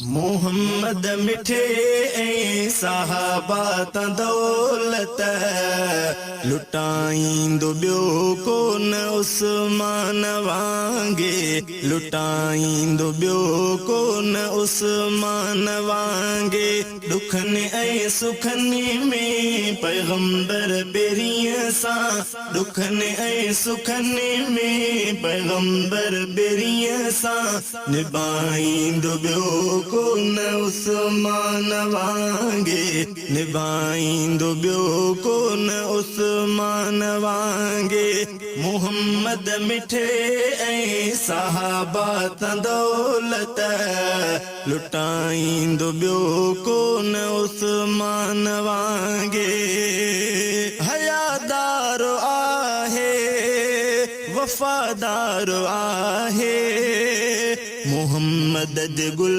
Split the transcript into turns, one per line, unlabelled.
محمد مٺي ۽ صحابه تان دولت لٽائيندو ٻيو ڪونه عثمان وانگي لٽائيندو ٻيو ڪونه عثمان وانگي ڏکن ۽ سکن ۾ پيغمبر پرينء سان ڏکن ۽ سکن ۾ پيغمبر پرينء سان نڀائيندو ٻيو ڪو نه عثمان وانگي نڀائيندو ٻيو ڪو نه عثمان وانگي محمد مٺي ۽ صحابه تان دولت لٽائيندو ٻيو ڪو نه عثمان وانگي حيادار آهي وفادار آهي محمد جي گل.